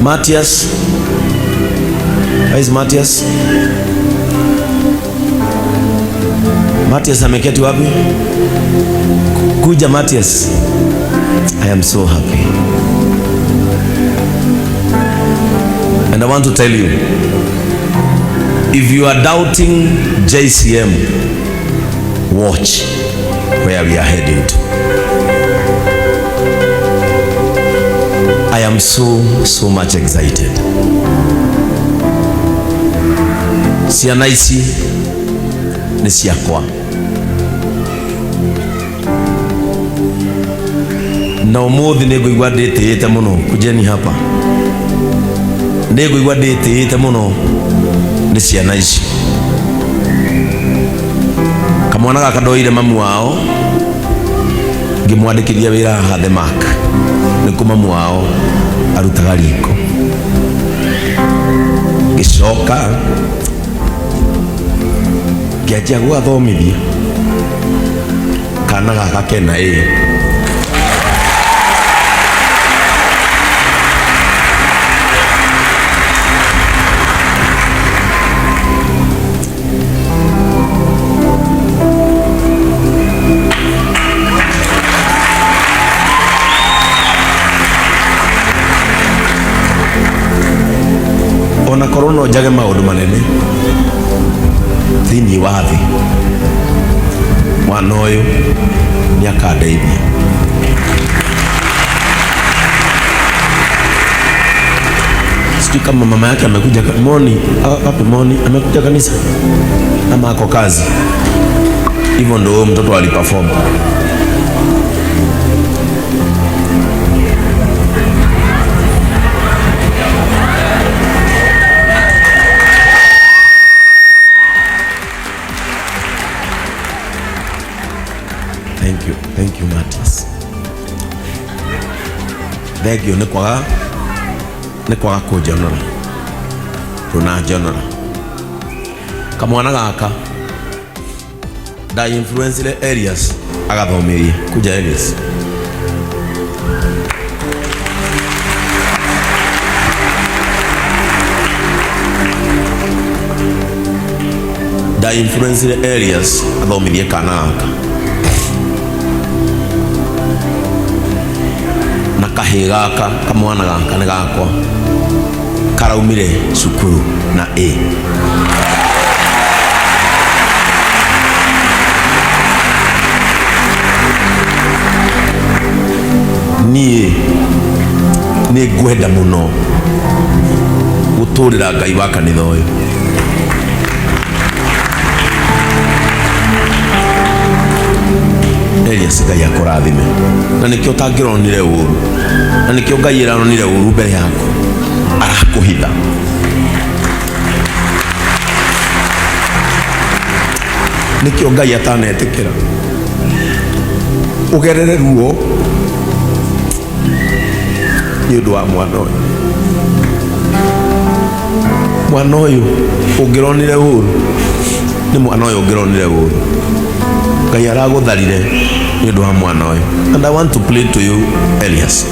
Matias, where is Matias? Matias ameketi wapi? Kuja Matias. I am so happy. And I want to tell you, if you are doubting JCM, watch where we are heading to. I am so, so much excited. Ciana ici nĩ ciakwa na ũmũthĩ nĩ ngũigua ndĩtĩĩte mũno. Kujeni hapa, nĩ ngũigua ndĩtĩĩte mũno nĩ ciana ici. Kamwana gaka ndoire mamu wao ngĩmwandĩkithia wĩra haha The Mark, nĩkuo mamu wao arutaga riko. Ngĩcoka ngĩanjia gũgathomithia. Kana gaka kena ĩ ona korwo no njage maũndũ manene thĩinĩ wa thĩ, mwana ũyũ nĩ akandeithia. Sijui kama mama yake amekuja Moni, wapi Moni amekuja kanisa ama ako kazi? Hivyo ndio huyo mtoto aliperform. Thank you, thank you Matthias. Thank you nĩ kwaga kũnjonora, ndũnanjonora. Kamwana gaka nda influence Elias agathomithie. Kuja Elias. Nda influence Elias athomithie kana gaka na kahĩ gaka. Kamwana gaka nĩ gakwa, karaumire cukuru na A. Niĩ nĩ ngwenda mũno gũtũrĩra Ngai wa kanitha ũyũ. Elias, Ngai akũrathime, na nĩkĩo ũtangĩronire ũru, na nĩkĩo Ngai ĩraronire ũru mbere yaku arakũhitha. Nĩkĩo Ngai atanetĩkĩra ũgerere ruo nĩ ũndũ wa mwana ũyũ. Mwana ũyũ ũngĩronire ũru nĩ mwana ũyũ ũngĩronire ũru, Ngai aragũtharire nĩ ũndũ wa mwana ũyũ. And I want to plead to you, Elias,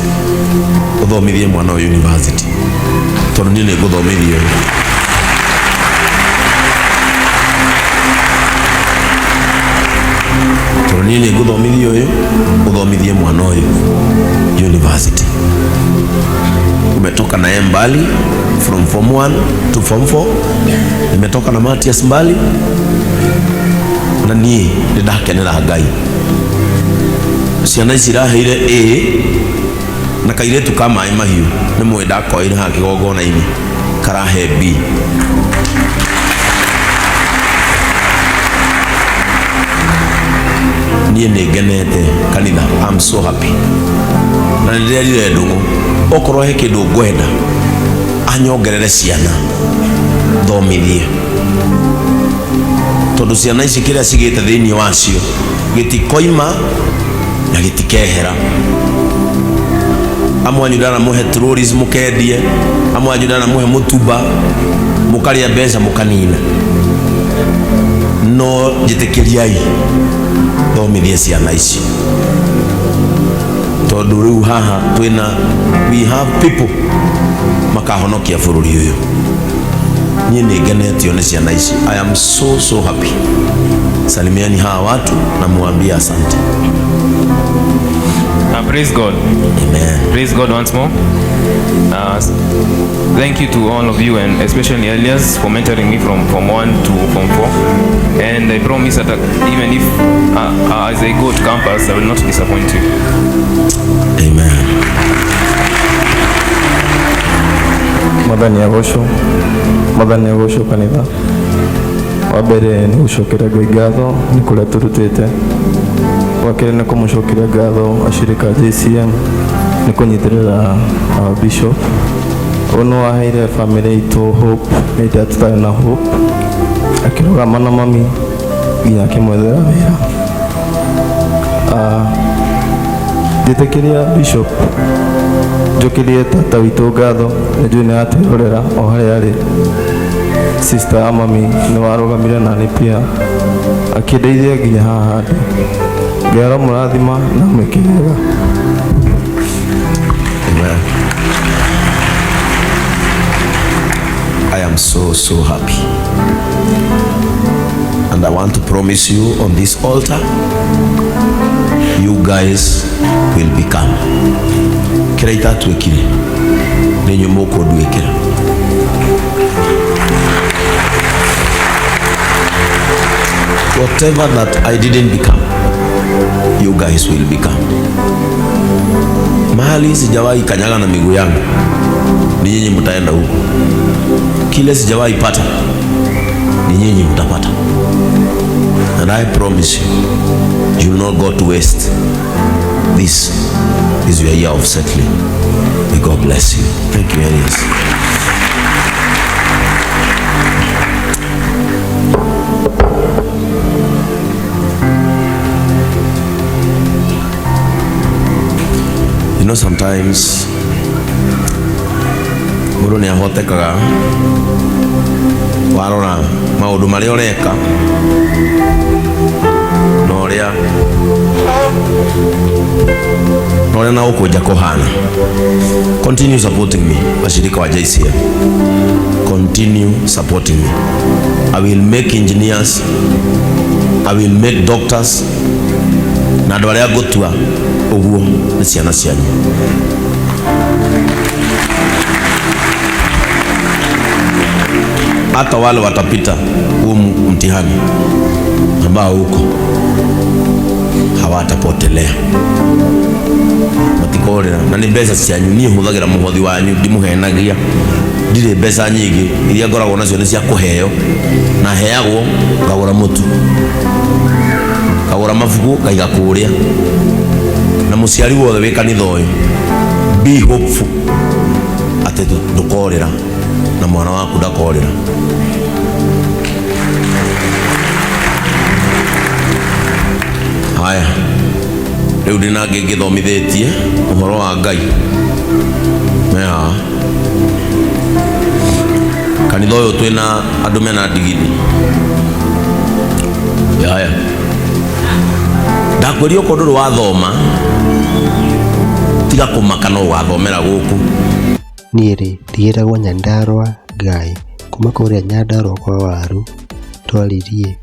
ũthomithie mwana ũyũ university, tondũ niĩ nĩ ngũthomithia ũyũ, tondũ niĩ nĩ ngũthomithia ũyũ. Ũthomithie mwana ũyũ university. Umetoka naye mbali, from form 1 to form 4. Nimetoka na Matias mbali, na niĩ nĩ ndakenera Ngai. Ciana ici iraheire A na kairĩtu ka maĩ mahiũ nĩ mwĩ ndakoire haha kĩgongona-inĩ karahe B. Niĩ nĩ ngenete kanitha. I'm so happy, na nĩ ndĩrerire ndũng'ũ okorwo he kĩndũ ngwenda anyongerere ciana thomithie, tondũ ciana ici kĩrĩa cigĩte thĩinĩ wacio gĩtikoima na gĩtikehera. Amwe anyu ndaramũhe trolleys mũkendie, amwe anyu ndaramũhe mũtumba mũkarĩa mbeca mũkanina, no njĩtĩkĩriai thomithie ciana ici. Tondũ Tondu riu haha twina, we have people makahonokia bururi uyu. Niĩ nĩ ngenetio nĩ ciana ici. I am so so happy. Salimiani hawa watu na muambie asante. Praise God. Amen. Praise God once more. Thank you to all of you, and especially Elias, for mentoring me from Form 1 to Form 4. And I promise that even if as I go to campus, I will not disappoint you. Amen. Mwathani agocwo, Mwathani agocwo kanitha. Wa mbere nĩ gũcokeria Ngai ngatho nĩ kũrĩa tũrutĩte. Wa kerĩ nĩ kũmũcokeria ngatho ashirika a JCM nĩ kũnyitĩrĩra our bishop. Ũyũ nĩ waheire family itũ hope hĩndĩ ĩrĩa tũtarĩ na hope. Akĩrũgama na mami nginya akĩmwethera wĩra. Njĩtĩkĩria bishop njokerie tata witũ ngatho, nĩ njũĩ nĩ aratwĩrorera o harĩa arĩ. Sister ya mami nĩ warũgamire nani pia akĩndeithia nginya haha ndĩ. Ngai aromũrathima na amwĩke wega. Amen. I am so, so happy. And I want to promise you on this altar, you guys will become. Kĩrĩa itatuĩkire, nĩ inyuĩ mũkũnduĩkĩra. Whatever that I didn't become, you guys will become. Mahali sijawahi kanyaga na miguu yangu, ni nyinyi mtaenda huko. Kile sijawahi pata, ni nyinyi mtapata. And I promise you, you will not go to waste. This is your year of settling. May God bless you. Thank you, Elias. You know, sometimes mũndũ nĩ ahotekaga warora maũndũ marĩa ũreka na ũrĩa na ũkũnja kũhana. Continue supporting me, washirika wa JCM. Continue supporting me. I will make engineers, I will make doctors, na andũ arĩa ngũtua ũguo nĩ ciana cianyu. Hata wale watapita huo mtihani ambao huko hawatapotelea, matikorera na nĩ mbeca cianyu. Niĩ hũthagĩra mũhothi wanyu, ndimuhenagia, ndirĩ mbeca nyingĩ iria ngoragwo nacio nĩ cia kũheo, na heagwo ngagũra mũtu, ngagũra mabuku, ngaiga kũrĩa. Na mũciari wothe wĩ kanitha ũyũ, be hopeful atĩ ndũkorĩra na mwana waku ndakorĩra. Haya, rĩu ndĩna ngĩ ngĩthomithĩtie ũhoro wa Ngai. Me haha kanitha ũyũ twĩna andũ mena ndigiri. Haya, ndakwĩria okorwo ndũrĩ wathoma, tiga kũmaka no ũgathomera gũkũ. Niĩ rĩ, ndigĩtagwo Nyandarua Ngai, kuma kũrĩa Nyandarua kwa Waru, twaririe.